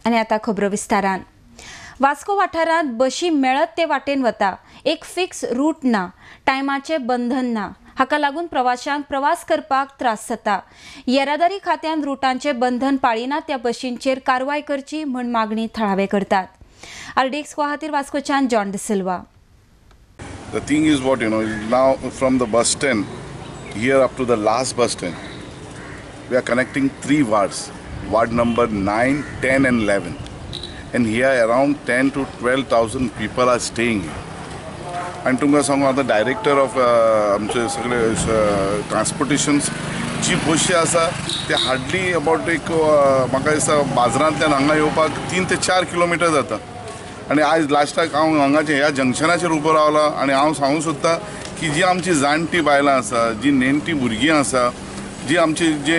आनी आतां खबरो विस्तारान. वास्को वाठारांत बशी मेळत ते वाटेन वता, एक फिक्स रूट ना, टायमाचें बंधन ना, हाका लागून प्रवाशांक प्रवास करपाक त्रास जाता. येरादारी खात्यान रुटांचें बंधन पाळिना त्या बशींचेर कारवाय करची म्हूण मागणी थळावे करतात. आरडीएक्स खातीर वास्कोच्यान John D'Silva. The thing is what, you know, now from the bus stand here up to the last bus stand, we are connecting 3 wards, ward number 9, 10 and 11. And here around 10 to 12,000 people are staying here. आनी तुमकां सांगू आतां director of आमचे सगळे ट्रान्सपोर्टेशन्स जी बशी आसा ते हार्डली अबावट एक म्हाका दिसता बाजारांतल्यान हांगा येवपाक 3 ते 4 किलोमिटर जाता. आनी आयज लास्टाक हांव हांगाचे ह्या जंक्शनाचेर उबो रावला आनी हांव सांगूंक सोदता की जी आमची जाणटी बायलां आसा, जी नेणटी भुरगीं आसा, जी आमची जे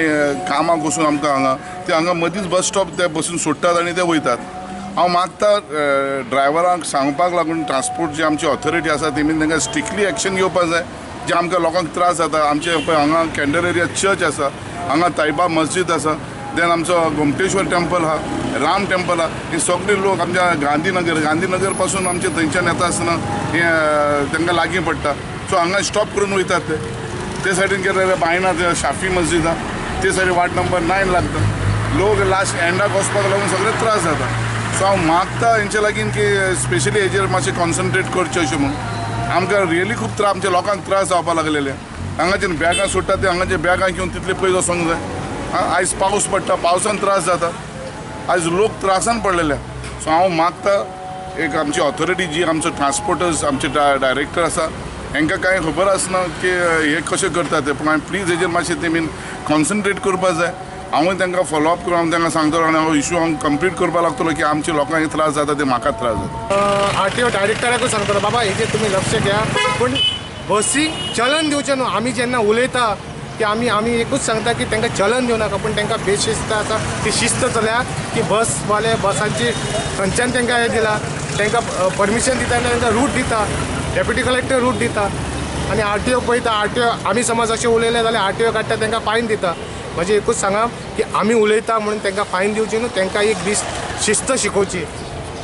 कामाक वचून आमकां हांगा ते हांगा मदींच बस स्टॉप ते बसून सोडटात आनी ते वयतात. हांव मागता ड्रायव्हरांक सांगपाक लागून ट्रान्सपोर्ट जी आमची ऑथॉरिटी आसा तेमी तांकां स्ट्रिक्टली एक्शन घेवपाक जाय. जे आमकां लोकांक त्रास जाता. आमचे पळय हांगा कॅन्डलेरिया चर्च आसा, हांगा तायबा मस्जिद आसा, देन आमचो गोमटेश्वर टेम्पल आहा, राम टेम्पल आहा. हे सगळे लोक आमच्या गांधीनगर गांधीनगर पासून आमचे थंयच्यान येता आसतना हे तांकां लागीं पडटा. सो हांगा स्टॉप करून वयतात ते. ते सायडीन गेले जाल्यार बायणा ते शाफी मस्जिद आहा, ते सायडीन वार्ड नंबर 9 लागता. लोक लास्ट एंडाक वचपाक लागून सगळे त्रास जाता. सो हांव मागता हेंचे लागीं की स्पेशली हेजेर मातशें कॉन्सन्ट्रेट करचें अशें म्हणून. आमकां रियली खूब त्रास, आमच्या लोकांक त्रास जावपाक लागलेले. हांगाच्यान बॅगां सोडटा ते हांगाचे बॅगां घेवन तितले पयस वचोंक जाय. आयज पावस पडटा, पावसान त्रास जाता, आयज लोक त्रासान पडलेले. सो हांव मागता एक आमची ऑथॉरिटी जी आमचो ट्रान्सपोर्टर्स आमचे डायरेक्टर आसा हेंकां कांय खबर आसना की हे कशें करता ते, पूण हांवें प्लीज हेजेर मातशें तेमी कॉन्सन्ट्रेट करपाक जाय. हांवूय तांकां फॉलोअप करून हांव तांकां सांगतलो आनी हांव इशू हांव कंप्लीट करपाक लागतलो की आमच्या लोकांक त्रास जाता ते म्हाका त्रास जाता. आरटीओ डायरेक्टराकूय सांगतलो बाबा हेजेर तुमी लक्ष घ्या, पूण बसी चलन दिवचें न्हू. आमी जेन्ना उलयता की आमी आमी एकूच सांगता की तांकां चलन दिवं नाका, पूण तांकां बेशिस्त आसा ती शिस्त चलया की बसवाले बसांची खंयच्यान तांकां हें दिलां, तांकां परमिशन दिता आनी तांकां रूट दिता, डेप्युटी कलेक्टर रूट दिता आनी आरटीओ पळयता. आरटीओ आमी समज अशें उलयलें जाल्यार आरटीओ काडटा, तांकां फायन दिता. म्हणजे एकूच सांगा की आमी उलयता म्हणून तांकां फायन दिवची न्हू, तांकां एक दीस शिस्त शिकोवची.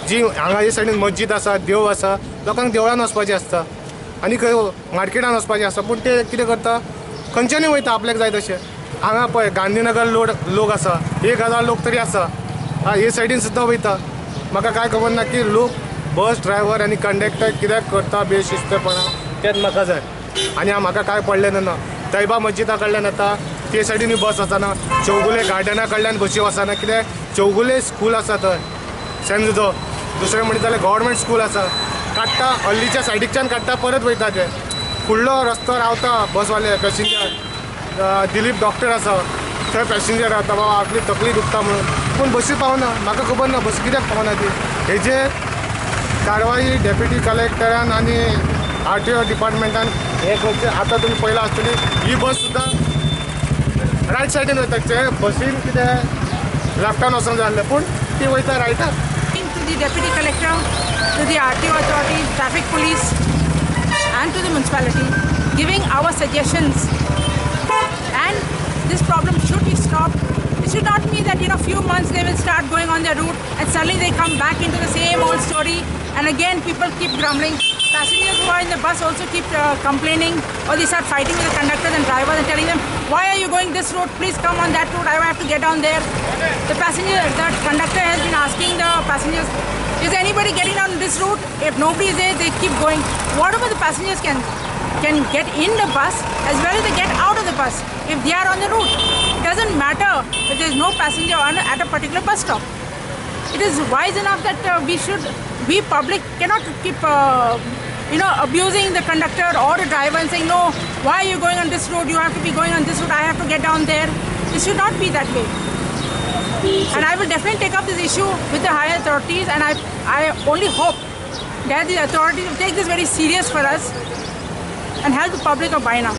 जी हांगा हे सायडीन मस्जिद आसा, देव आसा, लोकांक देवळान वचपाचें आसता आनी खंय मार्केटान वचपाचें आसता, पूण ते कितें करता खंयच्यानूय वयता आपल्याक जाय तशें. हांगा पळय गांधीनगर लोक आसा, 1000 लोक तरी आसा, हे सायडीन सुद्दां वयता. म्हाका कांय खबर ना की लोक बस ड्रायव्हर आनी कंडक्टर कित्याक करता बेशिस्तपणां तेंच म्हाका जाय. आनी म्हाका कांय पडलें ना. तैबा मस्जिदा कडल्यान येता ते सायडीनूय बस वचना, चौगुले गार्डना कडल्यान बशी वचना, कित्याक चौगुले स्कूल आसा थंय सेंट जुजो, दुसरें म्हणटा जाल्यार गव्हर्मेंट स्कूल आसा, काडटा अल्लीच्या सायडीकच्यान काडटा परत वयता ते. फुडलो रस्तो रावता बसवाले पॅसेंजर, दिलीप डॉक्टर आसा थंय पॅसेंजर रावता, बाबा आपली तकली दुखता म्हणून, पूण बसी पावना. म्हाका खबर ना बस कित्याक पावना ती. हेजेर कारवाई डेप्युटी कलेक्टरान आनी आरटीओ डिपार्टमेंटान हें करचें. आतां तुमी पळयलां आसतली ही बस सुद्दां रायट सायडीन वयता, ते बसीन कितें लेफ्टान वचोंक जाय आसलें पूण ती वयता रायटान. To the deputy collector, to the RTO authority, traffic police and to the municipality, giving our suggestions, and this problem should be stopped. It should not be that, you know, few months they will start going on their route and suddenly they come back into the same old story, and again people keep grumbling. Passengers who are in the bus also keep complaining, or they start fighting with the conductors and drivers and telling them, why are you going this route, please come on that route, I have to get down there. The conductor has been asking the passengers, is anybody getting on this route? If nobody is there, they keep going. Whatever the passengers can get in the bus as well as they get out of the bus if they are on the route. It doesn't matter if there is no passenger on at a particular bus stop. It is wise enough that we public cannot keep abusing the conductor or the driver and saying, no, why are you going on this route? You have to be going on this route. I have to get down there. It should not be that way. And I will definitely take up this issue with the higher authorities, and I only hope that the authorities will take this very serious for us and help the public of Baina.